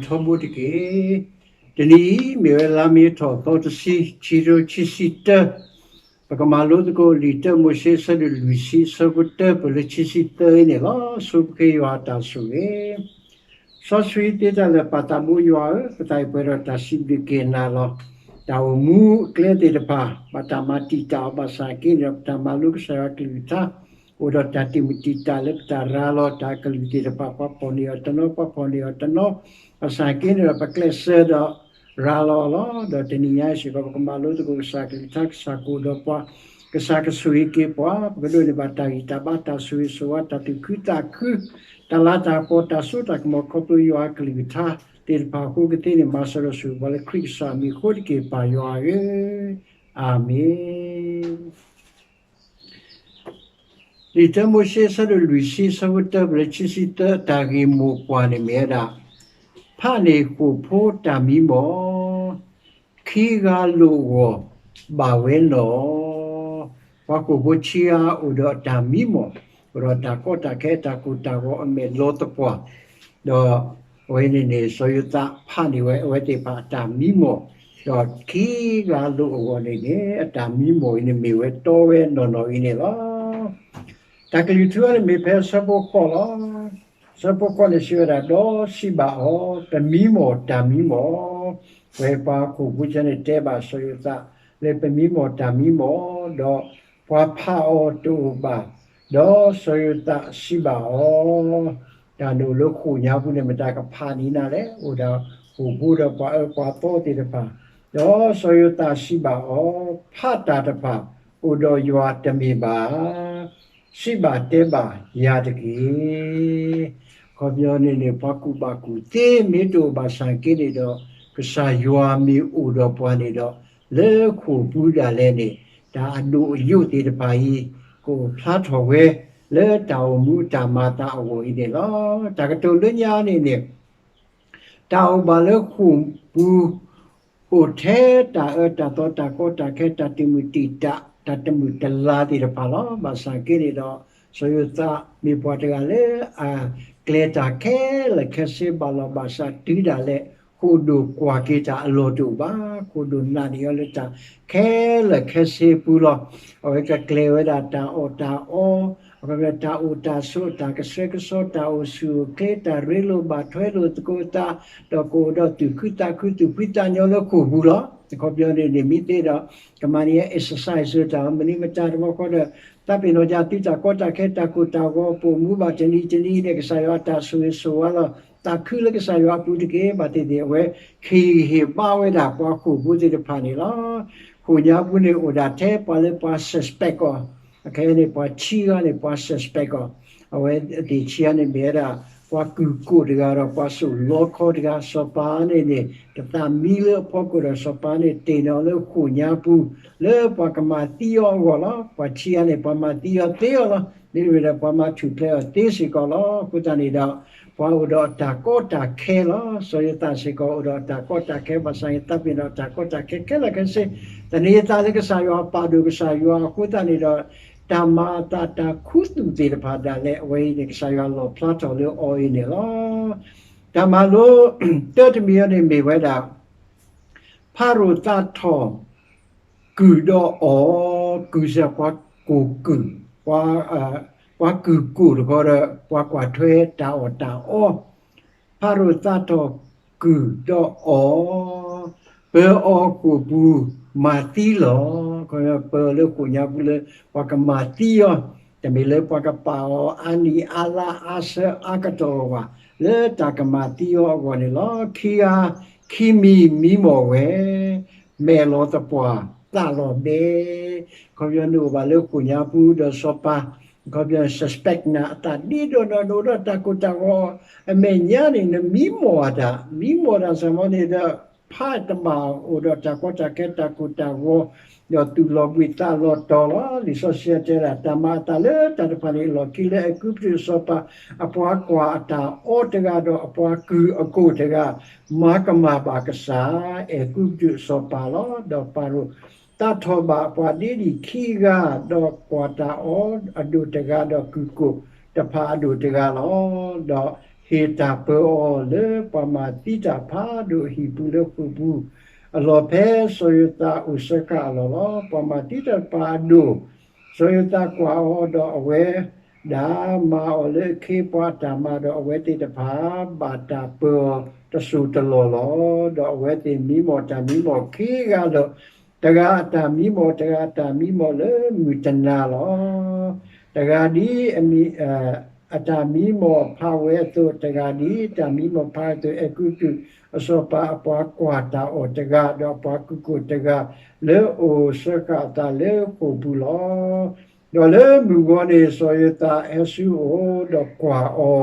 ထီဘိတက့ၢ်. တနံၤအံၤ မ့ၢ်ဝဲလါမ့ၤထီၣ်သီတဆံ, ခံကထိခံဆံတၢ, ပကမၤလိသကိးလံာ်တၢမိၤၡ့ အဆၢဒိၣ်လွံၢ်ဆံ အဆၢဖိတၢ ပၢၢ်လၢခံဆံသၢအံၤန့ၣ်လီၤ. ဆိပဃ့ယွၤအတၢ်ဆိၣ်ဂ့ၤ စီဆှံသ့တၢ်လၢာ် ပၢ်သးဘိယွၤဧၢ, ပသးအံၤပှဲၤဒီးတၢ်စံးဘျုးက့ၤနၤလီၤ. တၢ်အိၣ်မူအကျဲသ့ၣ်တဖၣ် ဘၣ်တၢ်မၤတံာ်တာ်အီၤ ဘၣ်ဆၣ်က့န့ၣ်ဒီး ပတၢ်မၤလိကစၢ်ယွၤကလုၢ်ကထါ အိၣ်ဒီးတၢ်တံာ်မုၢ်တံာ်တာ်လၢပတၢ်ရၤလီၤတၢ်အကလုၢ်သ့ၣ်တဖၣ်, ပှၤဖီၣ်န့ၢ်အီၤတနီၤ ပှၤဖီၣ်န့ၢ်အီၤတနီၤ, ဘၣ်ဆၣ်က့န့ၣ်ဒီး ပကျဲးစၢးဒီးရၤလီၤအီၤလီၤ. ဒီးတနံၤညါအံၤစ့ၢ်ကီး ပကမၤလိသကိးကစၢ်ကလုၢ်ကထါ, ကစၢ်ကအိၣ်ဒီးပှၤ, ကစၢ်ကဆိၣ်ဂ့ၤက့ၤပှၤ, ပကဒိးန့ၢ်ဘၣ်တၢ်ဂံၢ်တၢ်ဘါ တၢ်ဆိၣ်ဂ့ၤဆိၣ်ဝါ တၢ်သူၣ်ခုသးခု, တၢ်လၤတၢ်ကပီၤ တၢ်စိတၢ်ကမီၤ ခီဖျိယွၤအကလုၢ်ကထါသ့ၣ်တဖၣ်အဃိကသ့န့ၣ် မၤစၢၤဒီးဆိၣ်ဂ့ၤပှၤလၢခရံာ်ကစၢ်အမံၤအဃိတက့ၢ် ပၢ်ယွၤဧၢ, အၤမ့ၣ်. လံာ်တၢမိၤၡ့ အဆၢဒိၣ်လွံၢ်ဆံ အဆၢဖိတၢ ပၢၢ်လၢခံဆံသၢ အတၢ်ဂ့ၢ်မိၢ်ပှၢ်န့ၣ်မ့ၢ်ဝဲဒၣ်, ဖးန့ၢ်ဃိာ်ဖိတၢ်မံမီၢ်, ခံဂၤလိာ်အဂီၢ်ဘၣ်ဝဲနီၢ်. ပှၤဃိာ်ဖိခံဂၤအိၣ်ဒီးအတၢ်မံမီၢ်, အိၣ်ဒီးတၢ်ကီတၢ်ခဲ တၢ်ကိၢ်တၢ်ဂီၤအမဲာ်လီၤသပှၢ်, ဒီးအဝဲန့ၣ်န့ၣ် စီၤယိၤသးဖးန့ၢ်ဝဲအဝဲသ့ၣ်တဖၣ်အတၢ်မံမီၢ်, ဒီးခံဂၤလိာ်အဂီၢ်န့ၣ်န့ၣ် အတၢ်မံမီၢ်အံၤန့ၣ်မ့ၢ်ဝဲတီဝဲနီၢ်နီၢ်အံၤန့ၣ်လီၤ. တၢ်ကလုၢ်ထူန့ၣ်မ့ၢ်ဖဲအဆၢဖိဃိးလီၤ. အဆၢဖိဃိးန့ၣ်စံးဝဲဒၣ်, ဒီးစံးဘၣ်အီၤ, ပမံမီၢ်တၢ်မံမီၢ်, ဝဲပှၤဃိာ်ဖိန့ၣ်တဲဘၣ်စီၤယိၤသး လၢပမံမီၢ်တၢ်မံမီၢ်, ဒီးပှၤဖးအီၤတအိၣ်ဘၣ်, ဒီးစီၤယိၤသးစံးဘၣ်အီၤ, တၢ်နအိၣ်လၢဃိာ်ညါပူၤန့ၣ် မတၤကဖးန့ၢ်နၤလဲၣ်, အိၣ်ဒၣ်ဃိာ်ဖိဒီးပှၤအၢပှၤသီသ့ၣ်တဖၣ်, ဒီးစီၤယိၤသးစံးဘၣ်အီၤ, ဖးတၢ်တဖၣ်အိၣ်ဒီးယွၤတမ့ၢ်ဘၣ် စံးဘၣ်တဲဘၣ်ယၤတက့ၢ်. အခီပညီန့ၣ်န့ၣ် ပှၤကူၣ်ဘၣ်ကူၣ်သ့ မ့ၢ်တအိၣ်ဘၣ်ဆၣ်က့န့ၣ်ဒီး ကစၢ်ယွၤမ့ၢ်အိၣ်ဒီးပှၤန့ၣ်ဒီး လၢဃိာ်ပူၤဒၣ်လဲာ်န့ၣ် တၢ်အဒိၣ်အယိာ်သ့ၣ်တဖၣ်အံၤ ကအိၣ်ဖျါထီၣ်ဝဲ လၢတၢ်အိၣ်မူအတၢ်မၤအသးအဂီၢ်အံၤန့ၣ်လီၤ. တၢ်ကတိၤလၢညါန့ၣ်န့ၣ် တၢ်အိၣ်ဘၣ်လၢဃိာ်ပူၤ အိၣ်ထဲတၢ်အၢတၢ်သီတၢ်ကီတၢ်ခဲ တၢ်တမုာ်တံာ်တာ် တၢ်တမုာ်တလၤသ့ၣ်တဖၣ်လီၤ. ဘၣ်ဆၣ်က့န့ၣ်ဒီး စီၤယိၤသးမ့ၢ်ပှၤတဂၤလၢအကျဲၤတၢ်ခဲလၢာ်ခဲဆ့ ဘၣ်လီၤဘၣ်စးတုၤဒၣ်လဲာ် ဃိာ်ဒိၣ်ကွၢ်က့ၤတၢ်အလီၢ်တအိၣ်ဘၣ်. ဃိာ်ဒိၣ်နာ်န့ၢ်အီၤလၢတၢ်ခဲလၢာ်ခဲဆ့ပူၤလီၤ. အဝဲကကျဲၤဝဲဒၣ်တၢ်အီၣ်တၢ်အီ အခီပညီ တၢ်အိၣ်တၢ်ဆိး တၢ်ကဆှဲကဆှီ တၢ်အိၣ်ဆူၣ်အိၣ်ချ့ တၢ်ရ့လိာ်ဘၣ်ထွဲလိာ်သကိးသး ဒီးကအိၣ်ဒီးသူၣ်ခုသးခု သူၣ်ဖှံသးညီလၢဃိာ်ပူၤလီၤ. အခီပညီန့ၣ်န့ၣ် မ့ၢ်သ့ဒီး ကမၤန့ၢ် exercise တၢ်မနုၤမတၤတဘျီဃီဒီး သးပ့ၤနီၣ်ယၤသုတၢ်ကီတၢ်ခဲ တၢ်ကိၢ်တၢ်ဂီၤ ပအိၣ်မူဘၣ်တနံၤတနံၤန့ၣ် ကစၢ်ယွၤအတၢ်ဆိၣ်ဂ့ၤဆိၣ်ဝါလီၤ. သးခုလၢကစၢ်ယွၤအပူၤတက့ၢ်. ဘၣ်သ့ၣ်သ့ၣ် အဝဲ ဟ့ၣ်ဂံၢ်ဟ့ၣ်ဘါဝဲဒၣ်ပှၤဃိာ်ဖိသ့ၣ်တဖၣ်န့ၣ်လီၤ. ဃိာ်ညါပူၤန့ၣ် အိၣ်ဒၣ်ထဲပှၤလၢပှၤ suspect အီၤ, အခဲအံၤန့ၣ် ပှၤခံဂၤန့ၣ် ပှၤ suspect အီၤ, အဝဲသ့ၣ်ခံဂၤန့ၣ်မ့ၢ်ဝဲဒၣ် ပှၤကုၢ်ကိၢ်တဂၤဒီး ပှၤစိာ်လီခီတဂၤ, စီၤပၤန့ၣ်န့ၣ် တသးမံလၢအဖီခိၣ်ဒီး စီၤပၤန့ၣ် တ့ၢ်န့ၢ်အီၤလၢဃိာ်ညါပူၤ လၢပှၤကမၤသံအီၤအဂီၢ်လီၤ. ပှၤခံဂၤန့ၣ် ပှၤမၤသံအီၤသ့အီၤလီၤ. မ့တမ့ၢ်ဒီး ပှၤမၤထူၣ်ဖျဲးအီၤသ့စ့ၢ်ကီးလီၤ. အဃိသတးန့ၣ်ဒီး ပှၤအိၣ်ဒီးအတၢ်ကီတၢ်ခဲလီၤ. စီၤယိၤသးစ့ၢ်ကီး အိၣ်ဒီးအတၢ်ကီတၢ်ခဲ ဘၣ်ဆၣ်န့ၣ် သးပ့ၤနီၣ်တၢ်ကီတၢ်ခဲခဲလၢာ်ခဲဆ့, သန့ၤသးလၢကစၢ်ယွၤ ပာ်ဒိၣ်ကစၢ်ယွၤအဃိသတးန့ၣ်ဒီး တၢ်မၤအသးတၢ်ခူသူၣ်သ့ၣ်တဖၣ်ဒၣ်လဲာ် အဝဲအံၤန့ၣ် ကစၢ်ယွၤလီၣ်ဖျါထီၣ်လၢအီၤအံၤန့ၣ်လီၤ. တၢ်မၤလိ တၢတမံၤအံၤန့ၣ်မ့ၢ်ဝဲဒၣ် ဖၤရိၤသးထီၣ် ကုၢ်ဒီးအီၣ်, ကုၢ်စ့ၢ်ပှၤကိၢ်ကုၢ်, ပှၤကုၢ်ကိၢ်တခီဒီး ပှၤကွၢ်ထွဲတၢ်အီၣ်တၢ်အီ, ဖၤရိၤသးထီၣ်ကုၢ်ဒီးအီၣ်, ပၢၤအီၤဃိာ်ပူၤမၤသံလီၤ. ပၢၤအီၤလၢဃိာ်ညါပူၤလၢ ပှၤကမၤသံအီၤ, တမ့ၢ်လၢပှၤကပာ်အီၤအါနံၣ်အါလါအါဆၢအါကတီၢ်အဂီၢ်ဘၣ်, လၢတၢ်ကမၤသံအီၤအဂီၢ်န့ၣ်လီၤ. ခံဂၤခံမံၤမံမီၢ်ဝဲ မဲာ်လီၤသပှၢ်သးလီၤဘဲ, အခီပညီနအိၣ်ဘၣ်လၢဃိာ်ညါပူၤဒီးစီၤပၤ, အခီပညီ suspect နၤ အသးဒ့ဒီးနၤ နအိၣ်ဒီးတၢ်ကိၢ်တၢ်ဂီၤ အမဲာ်ညါန့ၣ် နမံမီၢ်တၢ်, မံမီၢ်တၢ်စ့ၢ်မီၤန့ၣ်ဒီး ဖးတဘၣ်အိၣ်ဒီးတၢ်ကီတၢ်ခဲ တၢ်ကိၢ်တၢ်ဂီၤ ဒီးသူၣ်လီၤဘှံးသးလီၤတီၤလီၤ. လံာ်စီဆှံတဲဒၣ် တၢ်မၤအသးလၢတၢ်တဖၣ်န့ၣ် လီၢ်ခံလၢအဲၤကူပတူးအစီၤပၤ အပှၤကွၢ်အတၢ်အီတဂၤ ဒီးအပှၤကုၢ်အကိၢ်တဂၤ မၤကမၣ်ဘၣ်ကစၢ် အဲၤကူပတူးအစီၤပၤလီၤ. ဒီးဖၤရိၤသးထီၣ်ဘၣ်အပှၤဒ့ဒံၣ်ခံဂၤ, ဒီးကွၢ်တၢ်အီအဒိၣ်တဂၤ, ဒီးကုၢ်ကိၢ်တဖၣ်အဒိၣ်တဂၤလီၤ. ဒီး ဟ့ၣ်တၢ်ပၢအီၤလၢပှၤမၤသံတၢ်ဖးဒိၣ်အဟံၣ်ပူၤလၢဃိာ်ပူၤအလီၢ် ဖဲစီၤယိၤသးအိၣ်စၢဃာ်အလီၢ်လီၤ. ပှၤမၤသံတၢ်တဖၣ်အဒိၣ်, စီၤယိၤသးကွၢ်အီၤဒီးအဝဲဒၣ်မၤအီၤလၢအခ့အပှၤအတၢ်မၤ, ဒီးအဝဲသ့ၣ်တဖၣ်ဘၣ်တၢ်ပၢအီၤတစိၢ်တလီၢ်လီၤ. ဒီးအဝဲသ့ၣ်မံမီၢ်တၢ်မံမီၢ်ခံဂၤလၢာ်, တဂၤအတၢ်မံမီၢ် တဂၤအတၢ်မံမီၢ်လၢမုၢ်တနၤလီၤ. တဂၤဒ် အတၢ်မံမီၢ်ဖးဝဲအသိး, တဂၤဒ်တၢ်မံမီၢ်ဖးအသိး, အဲၤကူပတူးအစီၤပၤအပှၤကွၢ်တၢ်အီၣ်တဂၤ, ဒီးအပှၤကူၣ်ကိၢ်တဂၤလၢအိၣ်စၢဃာ်အသးလၢဃိာ်ပူၤလီၤ. ဒီးလၢမုၢ်ဂီၤန့ၣ် စီၤယိၤသးဟဲဆူအအိၣ်ဒီးကွၢ်အီ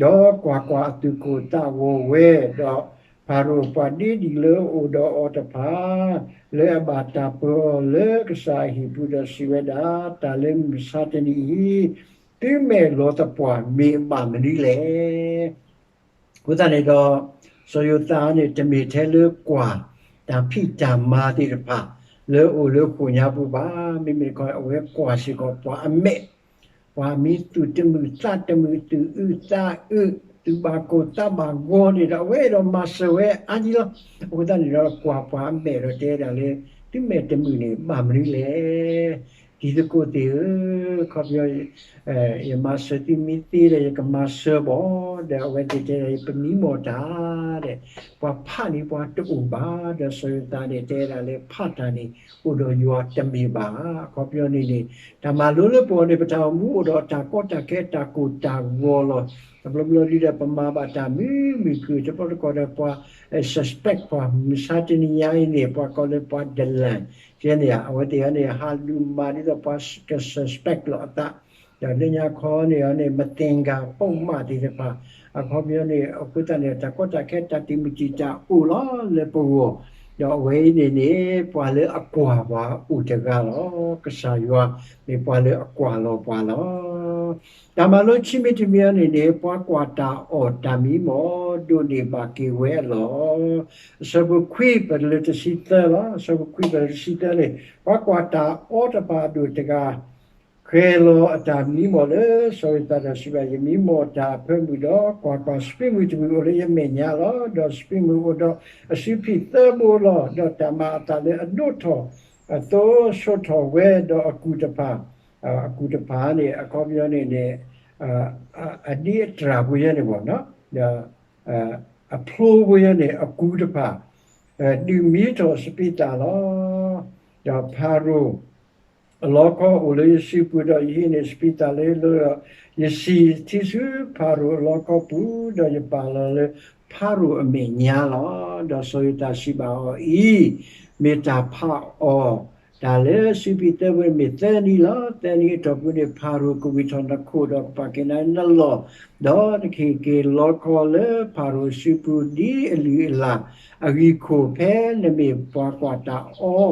ၤ, ဒီးကွၢ်ကွၢ်အသူၣ်ကိၢ်သးဂီၤဝဲ, ဒီးဖၤရိၤပှၤဒ့ဒံၣ်လၢအအိၣ်ဒီးအီၤတဖၣ် လၢအဘၣ်တၢ်ပၢအီၤလၢကစၢ်အဟံၣ်ပူၤဒီးစံးဝဲဒၣ်, တၢ်လၢမုၢ်မဆါတနံၤအံၤ သုမဲာ်လီၤသပှၢ်မ့ၢ်အဘၣ်မနုၤလဲၣ်. အဃိသတးန့ၣ်ဒီး စီၤယိၤသးန့ၣ် တမ့ၢ်ထဲလၢကွၢ်တၢ်ဖံးတၢ်မၤသ့ၣ်တဖၣ် လၢအအိၣ်လၢဃိာ်ညါပူၤဘၣ်. မ့မ့ၢ်တခီ အဝဲကွၢ်စ့ၢ်ကီးပှၤအမဲာ်, ပှၤမ့ၢ်သူၣ်တမုာ်သးတမုာ် သူၣ်အုးသးအုး သူၣ်ဘၣ်ကိၢ်သးဘၣ်ဂီၤန့ၣ်ဒီး အဝဲအဲၣ်ဒိးမၤစၢၤဝဲအါကံလီၤ. အဃိသတးန့ၣ်ဒီး ကွၢ်ပှၤအမဲာ်ဒီးတဲဒၣ်လၢ သုမဲာ်တမုာ်န့ၣ် ဘၣ်မနုၤလဲၣ်. တံၤသကိးသ့ၣ်ဧၢ, ခီပညီ ယမၤစၢၤသုမ့ၢ်သ့ဒီး ယကမၤစၢၤဘၣ်, ဒီးအဝဲသ့ၣ်တဲဒၣ် ပမံမီၢ်တၢ်ဒီး ပှၤဖးန့ၢ်ပှၤတအိၣ်ဘၣ်, ဒီးစီၤယိၤသးန့ၣ် တဲဒၣ်လၢဖးတၢ်န့ၣ် အိၣ်ဒီးယွၤတမ့ၢ်ဘၣ်. အခီပညီန့ၣ်န့ၣ် တၢ်မၤလိလၢပဂီၢ်န့ၣ် ပတၢ်အိၣ်မူအိၣ်ဒီးတၢ်ကီတၢ်ခဲ တၢ်ကိၢ်တၢ်ဂီၤလီၤ. တဘျီဘျီဒ်ဒီး ပမၤဘၣ်တၢ်မုာ်မုာ်ခုၣ် တဘျီတခီၣ်ဒီး ပှၤ suspect ပှၤ မုၢ်မဆါတနံၤညါအံၤန့ၣ် ပှၤကိးလၢပှၤ ဒလၣ် ကဲန့ၣ် အဝဲသ့ၣ်အံၤန့ၣ် ဟးလူၤမၤဒ်သိးပှၤက suspect လီၤအသး, ဒီးလၢညါခီန့ၣ်န့ၣ် မသင်္ကာပုပ်မသ့ၣ်တဖၣ် အခီပညီန့ၣ် အဃိသတးန့ၣ် တၢ်ကီတၢ်ခဲ တၢ်တံာ်မုၢ်တံာ်တာ်အိၣ်လီၤလၢပဂီၢ်, ဒီးအဝဲအံၤန့ၣ်န့ၣ် ပှၤလၢအကွၢ်ပှၤအိၣ်တဂၤလီၤ. ကစၢ်ယွၤမ့ၢ်ပှၤလၢအကွၢ်လီၤပှၤလီၤ. တၢ်မၤလိခံမံၤတမံၤအံၤန့ၣ်န့ၣ် ပှၤကွၢ်တၢ်အီၣ်တၢ်မံမီၢ် ဒိးန့ၢ်ဘၣ်က့ၤဝဲအလီၢ်, အဆၢဖိခွံပတုၤလၢတဆံသၢလီၤ. အဆၢဖိခွံပတုၤလၢတဆံသၢန့ၣ် ပှၤကွၢ်တၢ်အီတဖၣ်အဒိၣ်တဂၤ ဃဲၤလီၤအတၢ်မံမီၢ်လၢစီၤယိၤသးဒီးစံးဘၣ်, ယမံမီၢ်တၢ်အဖၢမုၢ်ဒီး ကွၢ်ကွၢ်, စပံးမုၢ်တမုၢ်အိၣ်လၢယမဲာ်ညါလီၤ. ဒီးစပံးမုၢ်အိၣ်ဒီးအစုဖံးသၢဘိလီၤ. ဒီးတၢ်မၤအသးလၢအဒိၣ်ထီၣ်အသိး ဆိးထီၣ်ဝဲဒီးအကူၣ်တဖၣ်, အကူၣ်တဖၣ်န့ၣ် အခီပညီန့ၣ်န့ၣ် အဒ့အတြၢ်ဖိယဲန့ၣ်ဘၣ်, ဒီးအဖျိဖိယဲန့ၣ် အကူၣ်တဖၣ် ဒုးမံထီၣ်စပံးသၣ်လီၤ. ဒီးဖၤရိၤအလီခီအိၣ်လၢယစုပူၤ, ဒီးယဟံးန့ၢ်စပံးသၣ်လၢယလိၤဒီး ယစံၣ်ထံဆူဖၤရိၤအလီခီပူၤ, ဒီးယပာ်လီၤလၢဖၤရိၤအမဲာ်ညါလီၤ. ဒီးစီၤယိၤသးစံးဘၣ်အီၤအံၤ, မ့ၢ်တၢ်ဖးအီၣ်တၢ်လၢစုဖံးသၢဘိန့ၣ် မ့ၢ်သၢနံၤလီၤ. သၢနံၤအတီၢ်ပူၤန့ၣ် ဖၤရိၤကဝံၢ်ထီၣ်နခိၣ်, ဒီးကပာ်က့ၤနၤနလီၢ်, ဒီးနကဟ့ၣ်က့ၤလီခီလၢဖၤရိၤစုပူၤ ဒ်အလုၢ်အလၢ်အဂံၢ်ခိၣ်, ဖဲနမ့ၢ်ပှၤကွၢ်တၢ်အီ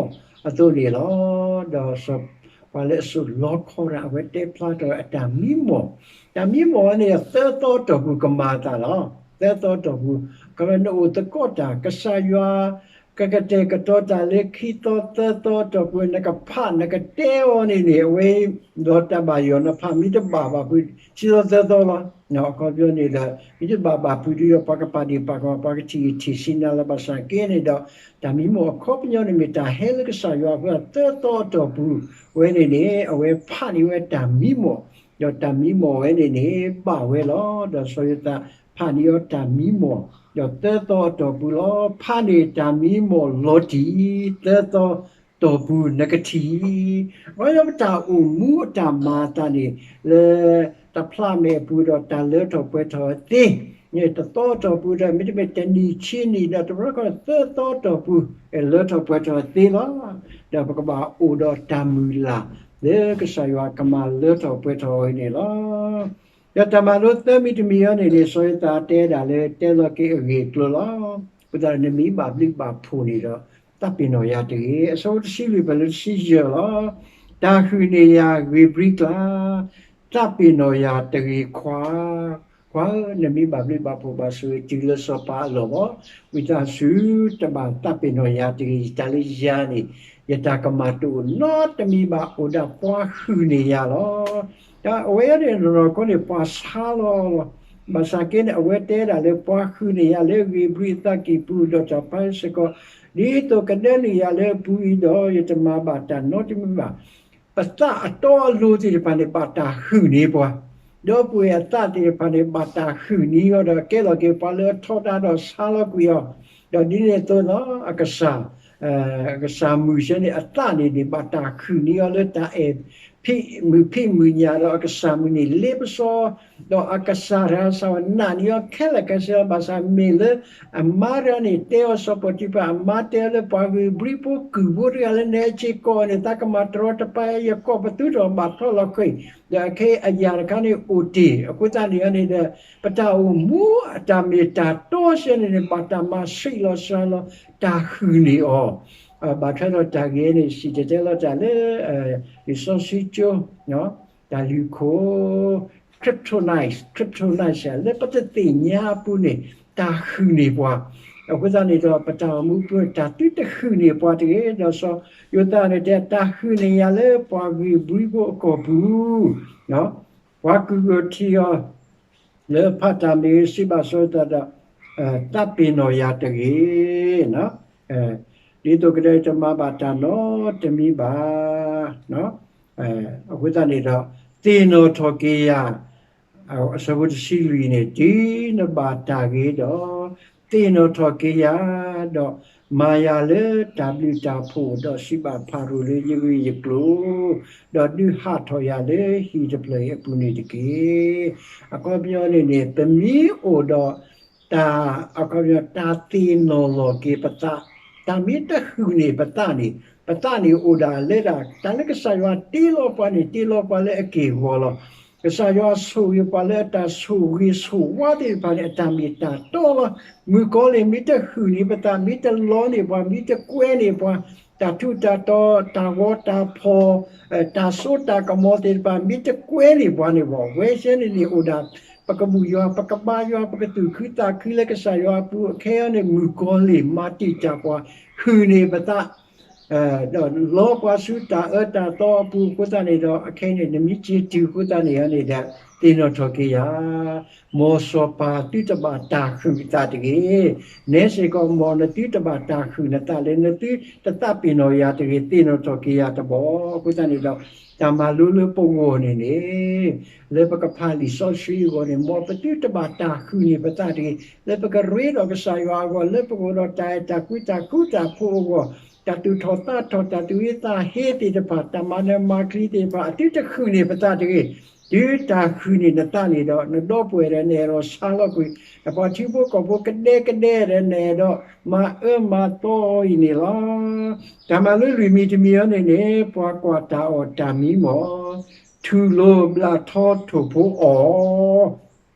အသိးန့ၣ်လီၤ. ဒီးစီၤ ပှၤလၢအစိာ်လီခီတၢ် အဝဲတဲဖျါထီၣ်အတၢ်မံမီၢ်, တၢ်မံမီၢ်ဝဲန့ၣ် သၢသီအတီၢ်ပူၤကမၤအသးလီၤ. သၢသီအတီၢ်ပူၤ ခီဖျိနအိၣ်သကိးတၢ် ကစၢ်ယွၤ ကကတဲာ်ကတီၤတၢ်လၢခံသီသၢသီအတီၢ်ပူၤ နကဖးနကတဲအီၤန့ၣ်န့ၣ် အဝဲ ဒီးတၢ်ဘၣ်ယိၣ် နဖးမ့ၢ်တဘၣ်ဘၣ်ဖုး ခံသီသၢသီလီၤ. အခီပညီန့ၣ်ဒီး မ့ၢ်တဘၣ်ဘၣ်ဖုးဒီး ပှၤကပာ်ဒ့ၣ်ပာ်ကမၣ် ပှၤကထံၣ်ဂံၢ်ထံၣ်ဆံးနၤလၢဘၣ်ဆၣ်က့န့ၣ်ဒီး တၢ်မံမီၢ်အခီပညီန့ၣ်မ့ၢ်တၢ်ဟဲလၢကစၢ်ယွၤအဃိ သၢသီအတီၢ်ပူၤဝဲန့ၣ်န့ၣ် အဝဲဖးန့ၢ်ဝဲတၢ်မံမီၢ်, ဒီးတၢ်မံမီၢ်ဝဲန့ၣ်န့ၣ် ဘၣ်ဝဲလီၤ. ဒီးစီၤယိၤသးဖးန့ၢ်အီၤတၢ်မံမီၢ်, ဒီးသၢသီအတီၢ်ပူၤလီၤ. ဖးန့ၢ်တၢ်မံမီၢ်လီၤတံၢ် သၢသီတီၢ်ပူၤနကထံၣ် ပှၤလၢပတၢ်အိၣ်မူအတၢ်မၤအသးန့ၣ် လၢတဖျးမဲာ်အပူၤဒီးတၢ်လၢထီၣ်ပှဲၤထီၣ်သ့, တသီအတီၢ်ပူၤဒီး မ့တမ့ၢ်တနံၣ်ဆံနံၣ်ဒီး တဘျီခီ သၢသီအတီၢ်ပူၤ လၢထီၣ်ပှဲၤထီၣ်သ့လီၤ. ဒီးပကဘၣ်အိၣ်ဒီးတၢ်မုၢ်လၢ် လၢကစၢ်ယွၤကမၤလၢထီၣ်ပှဲၤထီၣ်အီၤန့ၣ်လီၤ. ဒီးတၢ်မၤလိသၢမံၤတမံၤအံၤန့ၣ်န့ၣ် စီၤယိၤသးတဲဒၣ်လၢတဲလီၤက့ၤအဂ့ၢ်အကျိၤလီၤ. အဃိသတး နမ့ၢ်ဘၣ်ဘျုးဘၣ်ဖှိၣ်န့ၣ်ဒီး သးပ့ၤနီၣ်ယၤတဂ့ၤ. အဆၢဖိတဆံလွံၢ်ပတုၤလၢတဆံယဲၢ်လီၤ. တၢ်ဃုာ်န့ၢ်ယၤဂ့ၤဘျုးကျါ, သးပ့ၤနီၣ်ယၤတဂ့ၤခွါ, ခွါဧၢ, နမ့ၢ်ဘၣ်ဘျုးဘၣ်ဖှိၣ်ဘၣ်ဆိၣ်ဂ့ၤတုၤလၢစီၤပၤအလီၢ်ဘၣ်, ဝံသးစူၤတဘၣ်သးပ့ၤနီၣ်ယၤတဂ့ၤ. တၢ်လၢယၤန့ၣ် ယတၢ်ကမၣ်တအိၣ်နီတမံၤဘၣ်, အိၣ်ဒၣ်ပှၤဃုာ်န့ၢ်ယၤလီၤ. ဒီးအဝဲအံၤန့ၣ် နီၢ်နီၢ်ခိန့ၣ် ပှၤဆါလီၤလီၤ ဘၣ်ဆၣ်က့န့ၣ် အဝဲတဲဒၣ်လၢပှၤဟုၣ်န့ၢ်ယၤလၢဂ့ၢ်ဘြံၤအသးကံၢ်ပူၤ ဒီးတၢ်ဖးစ့ၢ်ကီး, ဒ်သိးကဒၢနုာ်ယၤလၢအပူၤအံၤဒီး ယတမၤဘၣ်တၢ်နီတမံၤဘၣ်. ပသးအတီအလိၤသ့ၣ်တဖၣ်န့ၣ် ဘၣ်တၢ်ဟုၣ်န့ၢ်ပှၤ, ဒီပုၢ်ဝဲၢ်အသးသ့ၣ်တဖၣ်န့ၣ် ဘၣ်တၢ်ဟုၣ်န့ၢ်အီၤဒီးကဲလီၤက့ၤပှၤလၢအထီဒါဒီးဆါလီၤကွံာ်အီၤ, ဒီးဒ်န့ၣ်အသိးလီၤ အကစၢ် ကစၢ်မုၣ်ဆဲန့ၣ် အသးန့ၣ်န့ၣ် ဘၣ်တၢ်ဟုၣ်န့ၢ်အီၤလၢတၢ်အဲၣ်ဖံးမုၢ်ဖံးမုၢ်ညၣ်ဒီးအကစၢ်မုၣ်န့ၣ်လ့ပစီ, ဒီးအကစၢ်တဂၤစ့ၢ်ကီးနာ်န့ၢ်အီၤခဲလၢာ်ခဲဆ့လီၤ. ဘၣ်ဆၣ်မ့ၢ်လၢအမါတဂၤန့ၣ် တဲအီၤစီၤပီတံဖၤ အမါတဲအီၤလၢပှၤဂ့ၢ်ဘြံၤဖိကုၢ်ဖိတဂၤလၢနဟဲစ့ၢ်ကီးန့ၣ် သးကမၤတရီတပါ ယကိးပသူထီၣ်ဘၣ်ထီလီၤဃ့ၢ်, ဒီးအခဲအံၤအယၢ်တခါန့ၣ်အိၣ်တ့ၢ်, အဃိသတးန့ၣ်န့ၣ်ဒီး ပတၢ်အိၣ်မူအတၢ်မ့ၢ်တၢ်တီဆဲန့ၣ်န့ၣ် ဘၣ်တၢ်မၤဆံးလီၤစှၤလီၤ တၢ်ဟုၣ်န့ၢ်အီၤ, ဘၣ်ထွဲဒီးတၢ်ဂ့ၢ်န့ၣ် စံၣ်တဲၤတဲလီၤတၢ်လၢ လံာ်စီဆှံကၠိ တၢ်လုၢ်ခိၣ် kryptonite, kryptonite လၢပတသ့ၣ်ညါအပူၤန့ၣ် တၢ်ဟုၣ်န့ၢ်ပှၤ, အဃိသတးန့ၣ်ဒီး ပတၢ်အိၣ်မူပူၤ တၢ်သုတဟုၣ်န့ၢ်ပှၤတဂ့ၤ, ဒီးစီၤယိၤသးန့ၣ်တဲ တၢ်ဟုၣ်န့ၢ်ယၤလၢပှၤဂ့ၢ်ဘြံၤဖိအကီၢ်ပူၤ, ပှၤကုၢ်ဂီၢ်ထံးအီၤ လၢဖးတၢ်မ့ၢ်ဂ့ၤ စံးဘၣ်စီၤယိၤသးဒီး သးပ့ၤနီၣ်ယၤတဂ့ၤ, ဒ်သိးကဒဲတမၤဘၣ်တၢ်နီတမံၤဘၣ်. အဃိသတးန့ၣ်ဒီး သ့ၣ်နီၣ်ထီၣ်က့ၤယၤ, အဆၢဖိတဆံလွံၢ်န့ၣ် တုၤနဘၣ်တၢ်ဂ့ၤဒီး သ့ၣ်နီၣ်ထီၣ်က့ၤယၤ, ဒီးမၤယၤလၢတၢ်ဘျုးတၢ်ဖှိၣ်, ဒီးစံးဘၣ်ဖၤရိၤလၢယဂ့ၢ်ယကျိၤ, ဒီးဒုးဟးထီၣ်ယၤလၢဟံၣ်တဖျၢၣ်အံၤအပူၤန့ၣ်တက့ၢ်. အခီပညီန့ၣ်န့ၣ် ပမ့ၢ်အိၣ်ဒီး တၢ် အခီပညီ တၢ်သ့ၣ်နီၣ်လီၤက့ၤပသး, တၢ်မ့ၢ်တဟုၣ်န့ၢ်ပသးန့ၣ် ပသးန့ၣ်အိၣ်ဒၣ်လၢဒၣ် တၢ်လၢကစၢ်ယွၤတ့လီၤပှၤန့ၣ် တ့လီၤပှၤလၢအက့ၢ်အဂီၤလီၤ. ကစၢ်ယွၤဆိၣ်ဂ့ၤပှၤလၢအတၢ်ဆိၣ်ဂ့ၤဆိၣ်ဝါသ့ၣ်တဖၣ်န့ၣ် အတၢ်မ့ၢ်တၢ်တီလီၤ. မုၣ်ကီၤလံၢ်မ့ၢ်တဟုၣ်န့ၢ်ပသး, မ့ၢ်တလီန့ၢ်ပှၤ, မ့ၢ်တကွဲန့ၢ်ပှၤ, တၢ်ထူးတၢ်တီၤ, တၢ်ဂီၤတၢ်ဖီၣ်, တၢ်စိတၢ်ကမီၤသ့ၣ်တဖၣ် မ့ၢ်တကွဲန့ၢ်ပှၤန့ၣ်ဘၣ်, ဝဲဆဲန့ၣ်န့ၣ်အိၣ်ဒၣ် ပကဘူၣ်ယွၤ, ပကဘါယွၤ, ပကသူၣ်ခုသးခုလၢကစၢ်ယွၤအပူၤ, အခဲအံၤန့ၣ် မုၣ်ကီၤလံၢ်မၤတံာ်တာ်ပှၤ, ဟုၣ်န့ၢ်ပသး, ဒီးလီပှၤဆူတၢ်အၢတၢ်သီအပူၤအဃိသတးန့ၣ်ဒီး အခဲအံၤန့ၣ် နမ့ၢ်စ့တုၤအဃိသတးန့ၣ်န့ၣ်ဒီး သ့ၣ်နီၣ်ထီၣ်က့ၤယၤ, မ်စီၤပၤသုတဘၣ်တၢ်ဟုၣ်အသးတဂ့ၤ. နဲစ့ၢ်ကီး မ်နသုတဘၣ်တၢ်ဟုၣ်နသးလၢ နသုတသးပ့ၤနီၣ်ယၤတဂ့ၤ, သ့ၣ်နီၣ်ထီၣ်က့ၤယၤတဘျီ. အဃိသတးန့ၣ်ဒီး တၢ်မၤလိလၢပဂီၢ်န့ၣ်န့ၣ် လၢပကဖးလံာ်စီဆှံအဂီၢ်န့ၣ် မ်ပသုတဘၣ်တၢ်ဟုၣ်န့ၢ်ပသးတဂ့ၤ, လၢပကရ့ဒီးကစၢ်ယွၤအဂီၢ်, လၢပကအိၣ်ဒီးတၢ်အဲၣ်တၢ်ကွံတၢ်ဃူတၢ်ဖိးအဂီၢ်, တၢ်သူၣ်ထီၣ်သးထီၣ်, တၢ်သူၣ်ဟ့သးဟ့သ့ၣ်တဖၣ်, တၢ်မၤနၢၤမၤကျံသ့ၣ်တဖၣ်, အသုတဟုၣ်န့ၢ်ပသးတဂ့ၤ. တုၤတၢ်ဟုၣ်န့ၢ်နသးန့ၣ်ဒီး နဒီပုၢ်ဝဲၢ်ဒီးနအဲၣ်ဒိးဆါလီၤကွံာ်, နပှၤထံဖိကီၢ်ဖိကဒဲကဒဲဒီးနအဲၣ်ဒိးမၤအၢမၤသီအီၤအံၤန့ၣ်လီၤ. တၢ်မၤလိလွံၢ်မံၤတမံၤအံၤန့ၣ်န့ၣ် ပှၤကွၢ်တၢ်အီၣ်တၢ်မံမီၢ်, ထူၣ်လိာ်ဘျးထီထိၣ်ဖိအီၣ်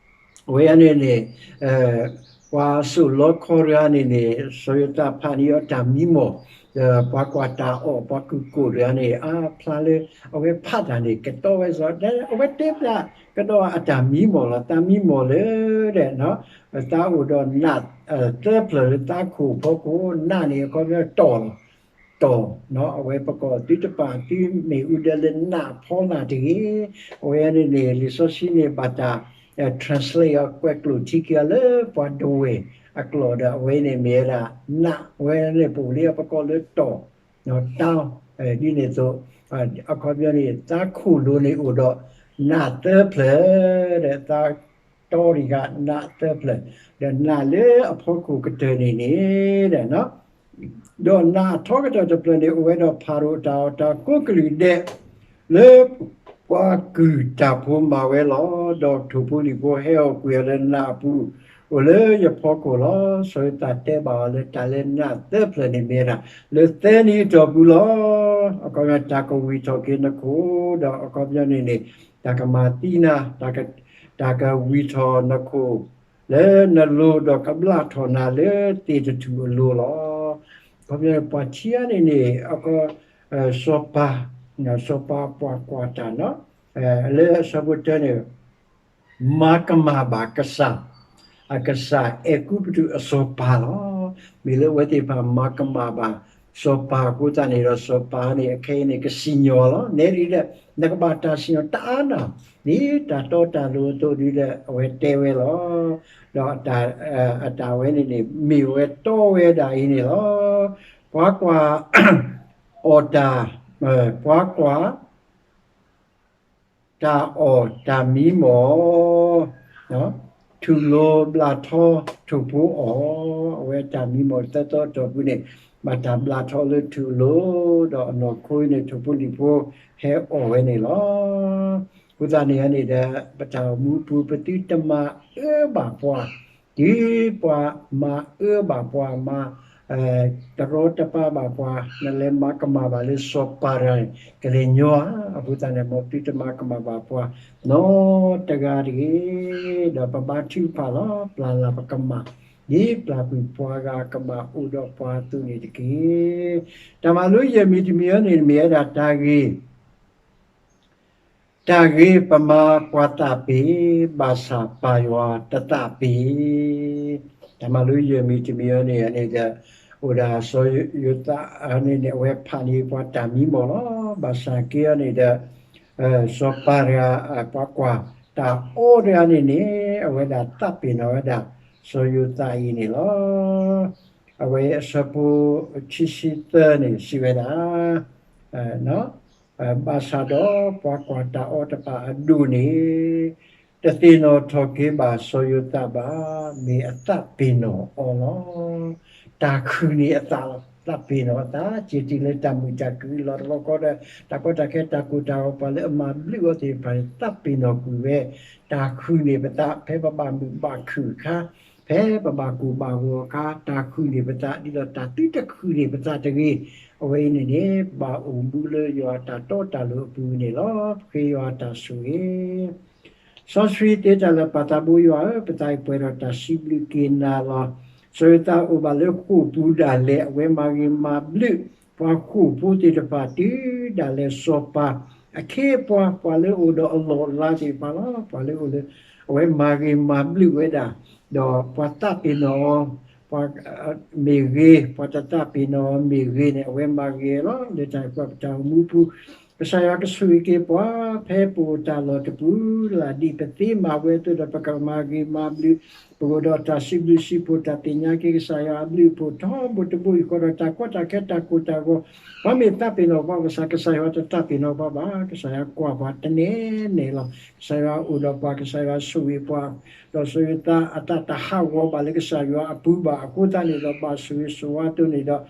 အဝဲန့ၣ်န့ၣ် ပှၤစိာ်လီခီတဂၤန့ၣ်န့ၣ် စီၤယိၤသးဖးန့ၢ်အီၤတၢ်မံမီၢ်, ဒီးပှၤကွၢ်တၢ်အီၣ် ပှၤကုၢ်ကိၣ်တဂၤန့ၣ် အါဖျါလၢ အဝဲဖးတၢ်န့ၣ် ကတီဝဲစ့ၢ်, အဝဲတဲဖျါကဒီးအတၢ်မံမီၢ်လီၤ. သးမံမီၢ်လၢ သးအိၣ်ဒီးနးသၢဖျၢၣ်လၢသးခိၣ်ဖီခိၣ်, နးန့ၣ်အခီပညီတီၢ်လီၤ. တီၢ်, အဝဲပကီၢ်သုတပာ်သုမ့ၣ်အူဒၢလၢနးဖီလာ်တဂ့ၤ. အဝဲန့ၣ်န့ၣ် လံာ်စီဆှံန့ၣ် ဘၣ်တၢ် translate အီၤ ကွဲးကျိာ်ထံက့ၤအီၤလၢပှၤဒဝဲၢ်အကျိာ်ဒီး အဝဲန့ၣ်မ့ၢ်ဝဲဒၣ် နး, အဝဲန့ၣ်ပအိၣ်လံ ပကိးလၢတီၢ်, တီၢ်, ဒ်န့ၣ်အသိး အခီပညီန့ၣ် သးခိၣ်လိၤန့ၣ်အိၣ်ဒီးနးသၢဖျၢၣ်, ဒီးသးတီတံၢ်ဃာ်နးသၢဖျၢၣ်, ဒီးနးလၢအဖီခိၣ်ကတၢၢ်န့ၣ်န့ၣ် ဒီးနးအထီကတၢၢ်တဖျၢၣ်န့ၣ် အိၣ်ဝဲဒီးဖၤရိၤအတၢ်အီၣ်တၢ်ကိးကလုာ်ဒဲး လၢပှၤကုၢ်တၢ်ဖိမၤဝဲလီၤ. ဒီးထိၣ်ဖိလံၣ်ဖိဟဲအီၣ်ကွံာ်အီၤလၢနးအပူၤ, အိၣ်လၢယဖီခိၣ်လီၤ. စီၤယိၤသးတဲဘၣ်အီၤလၢတၢ်လၢနးသၢဖျၢၣ်န့ၣ်မ့ၢ်ဝဲဒၣ် လၢသၢနံၤအတီၢ်ပူၤလီၤ. အခီပညီ တၢ်ကဝံၣ်ထီၣ်က့ၤနခိၣ်, ဒီးအခီပညီန့ၣ်န့ၣ် တၢ်ကမၤသံနၤ, တၢ်ကဝံၣ်ထီၣ်နခိၣ် လၢနလိၤ ဒီးကဘျးထီၣ်နၤလၢသ့ၣ်တထူၣ်အလိၤလီၤ. အခီပညီ ပှၤထံဂၤန့ၣ်န့ၣ် အက စီၤပၤ, စီၤပၤပှၤကွၢ်တၢ်နီၤ, လၢအဆၢဖိတၢန့ၣ် မၤကမၣ်ဘၣ်ကစၢ်, အကစၢ်အဲၤကူပတူးအစီၤပၤလီၤ. မ့ၢ်လၢအဝဲသ့ၣ်တဖၣ်မၤကမၣ်ဘၣ် စီၤပၤအဃိသတးန့ၣ်ဒီး စီၤပၤန့ၣ် အခဲအံၤန့ၣ် ကစံၣ်ညီၣ်လီၤ. နဲဒ်လဲၣ်, နကဘၣ်တၢ်စံၣ်ညီၣ်တအါနၤ, ဒ်တၢ်တီတၢ်လိၤအသိးဒ်လဲၣ် အဝဲတဲဝဲလီၤ. ဒီးအတၢ်ဝဲန့ၣ်န့ၣ် မ့ၢ်ဝဲတီဝဲဒၣ်အံၤန့ၣ်လီၤ. ပှၤကွၢ်အီၣ်တၢ်, ပှၤကွၢ် တၢ်အီၣ်တၢ်မံမီၢ်, ထူၣ်လိၤဘျးထီထိၣ်ဖိအီၣ်, အဝဲတၢ်မံမီၢ်သၢသီအတီၢ်ပူၤန့ၣ် ဘၣ်တၢ်ဘျးထီလၢထူၣ်လိၤ, ဒီးအနီၢ်ခိအံၤန့ၣ် ထိၣ်ဖိလံၣ်ဖိဟဲအီၣ်ဝဲန့ၣ်လီၤ. အဃိသတးန့ၣ်န့ၣ်ဒီး ပတၢ်အိၣ်မူပူၤ ပသုတမၤအၢဘၣ်ပှၤ, ဒ်ပှၤမၤအၢဘၣ်ပှၤမၤ တရီတပါဘၣ်ပှၤ, နလဲၤမၤကမၣ်ဘၣ်လၢစီၤပၤတဂၤန့ၣ် ကလဲၤညီဧါ. အဃိသတးန့ၣ် မ်သုတမၤကမၣ်ဘၣ်ပှၤနီတဂၤတဂ့ၤ. ဒီးပဘါထုကဖၣ်လီၤ. ပျၢ်လၢ်ပကမၣ်, ဒ်ပျၢ်ကွံာ်ပှၤဂၤကမၣ်အိၣ်ဒီးပှၤအသိးန့ၣ်တက့ၢ်. တၢ်မၤလိယဲၢ်မံၤတမံၤအံၤန့ၣ် မ့ၢ်ဝဲဒၣ်တၢ်ဂ့ၢ် တၢ်ဂ့ၤပမၤပှၤသးပ့ၤ, ဘၣ်ဆၣ်ပၢ်ယွၤတသးပ့ၤ. တၢ်မၤလိယဲၢ်မံၤတမံၤအံၤန့ၣ်န့ၣ်ဒီး အိၣ်ဒၣ်စီၤယိၤသးန့ၣ်န့ၣ် အဝဲဖးန့ၢ်ပှၤတၢ်မံမီၢ်လီၤ. ဘၣ်ဆၣ်က့အံၤန့ၣ်ဒီး စီၤပၤတဂၤ ပှၤကွၢ်တၢ်အီတဂၤန့ၣ်န့ၣ် အဝဲဒၣ်သးပ့ၤနီၣ်ဝဲဒၣ် စီၤယိၤသးအံၤန့ၣ်လီၤ. အဝဲအဆၢဖိခံဆံသၢန့ၣ် စံးဝဲဒၣ် ဘၣ်ဆၣ်ဒီးပှၤကွၢ်တၢ်အီတဖၣ်အဒိၣ်န့ၣ် တသ့ၣ်နီၣ်ထီၣ်က့ၤဘၣ်စီၤယိၤသးဘၣ်, မ့ၢ်အသးပ့ၤနီၣ်အီၤလီၤ. တၢ်ခုၣ်န့ၢ်အသးလီၤ. သးပ့ၤနီၣ်အသး က့ၤတုၤလၢတၢ်မုာ်တၢ်ခုၣ်လီၤ. တဘျီဃီဒီး တၢ်ကီတၢ်ခဲတၢ်ကိၢ်တၢ်ဂီၤ ပှၤလၢအမၤဘျုးအီၤသ့ၣ်တဖၣ်န့ၣ် သးပ့ၤနီၣ်ကွံာ်ဝဲ, တၢ်ခုၣ်န့ၢ်ပသး ဖဲပဘၣ်မုာ်ဘၣ်ခုၣ်အခါ, ဖဲပဘၣ်ကိၢ်ဘၣ်ဂီၤအခါ, တၢ်ခုၣ်န့ၢ်ပသး ဒ်သိးတၢ်သုတခုၣ်န့ၢ်ပသးတဂ့ၤ. အဝဲအံၤန့ၣ်န့ၣ် ပဘၣ်အိၣ်မူလၢယွၤအတၢ်တီတၢ်လိၤအပူၤန့ၣ်လီၤ. ပဃ့ယွၤအတၢ်ဆိၣ်ဂ့ၤ စီဆှံသ့တၢ်လၢာ် ပၢ်သးဘိယွၤဧၢ, ပသးအံၤပှဲၤဒီးတၢ်စံးဘျုးက့ၤနၤလီၤ. စီၤယိၤသးအိၣ်ဘၣ်လၢဃိာ်ပူၤဒၣ်လဲာ် အဝဲမၤဂ့ၤမၤဘျုး ပှၤဃိာ်ဖိသ့ၣ်တဖၣ် တုၤဒၣ်လဲာ်စီၤပၤအခ့အပှၤ, ပှၤလၢအိၣ်ဒီးအလီၢ်အလၤသ့ၣ်တဖၣ်လီၤ. ပှၤလၢအိၣ်လၢ အဝဲမၤဂ့ၤမၤဘျုးဝဲဒၣ်, ဒီးပှၤသးပ့ၤနီၣ်အီၤ ပှၤ မ့ၢ်ဂ့ၤ, ပှၤတသးပ့ၤနီၣ်အီၤမ့ၢ်ဂ့ၤန့ၣ် အဝဲမၤဂ့ၤလီၤ. လၢတၢ်အံၤပှၤပတၢ်အိၣ်မူပူၤ ကစၢ်ယွၤကဆိၣ်ဂ့ၤက့ၤပှၤ ဖဲပအိၣ်တၢ်လီၢ်တပူၤလၢ် ဒ်ပသ့မၤဝဲအသိးဒီး ပကမၤဂ့ၤမၤဘျုး, ပကအိၣ်ဒီးတၢ်စံးဘျုးစံးဖှိၣ် တၢ်သ့ၣ်ညါက့ၤကစၢ်ယွၤအဘျုးအဖှိၣ်ထီဘိတဘိအံၤဃီဒီး တၢ်ကီတၢ်ခဲတၢ်ကိၢ်တၢ်ဂီၤ, ပှၤမ့ၢ်သးပ့ၤနီၣ်ပှၤ ကစၢ် ကစၢ်ယွၤတသးပ့ၤနီၣ်ပှၤဘၣ်. ကစၢ်ယွၤကွၢ်ပှၤတနဲၣ်နဲၣ်လီၤ. ကစၢ်ယွၤအိၣ်ဒီးပှၤ, ကစၢ်ယွၤဆိၣ်ဂ့ၤပှၤ, ဒီးစီၤယိၤသးအတၢ်တဟးဂီၤဘၣ်လၢကစၢ်ယွၤအပူၤဘၣ်. အဃိသတးန့ၣ်ဒီး ဘၣ်ဆိၣ်ဂ့ၤဆိၣ်ဝါအသိးန့ၣ်ဒီး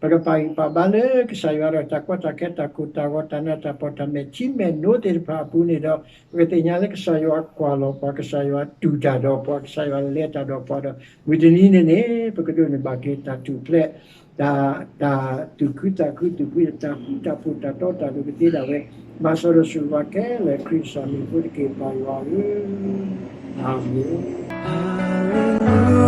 ပကပာ်ဂံၢ်ပာ်ဘါလၢကစၢ်ယွၤဒီး တၢ်ကီတၢ်ခဲတၢ်ကိၢ်တၢ်ဂီၤ တၢ်နးတၢ်ဖှီၣ် တၢ်မဲာ်ထံမဲာ်နိသ့ၣ်တဖၣ်အပူၤန့ၣ်ဒီး ပကသ့ၣ်ညါလၢကစၢ်ယွၤကွၢ်လီၤပှၤ, ကစၢ်ယွၤတူၢ်တၢ်ဒီးပှၤ, ကစၢ်ယွၤလဲၤတၢ်ဒီးပှၤဒီး မုၢ်တနံၤန့ၣ်န့ၣ် ပကဒိးန့ၢ်ဘၣ်က့ၤတၢ်ထူၣ်ဖျဲး, တၢ်, တၢ်သူၣ်ခုသးခု သူၣ်ခုသးခု တၢ်ဃူတၢ်ဖိး တၢ်တီတၢ်လိၤကသ့ဒၣ်ဝဲ, ဘၣ်ဆၣ်ဒီးဆိၣ်ဂ့ၤပှၤခဲလၢာ် ခရံာ်ကစၢ်မံၤအဃိတက့ၢ် ပၢ်ယွၤဧၢ, အၤမ့ၣ်.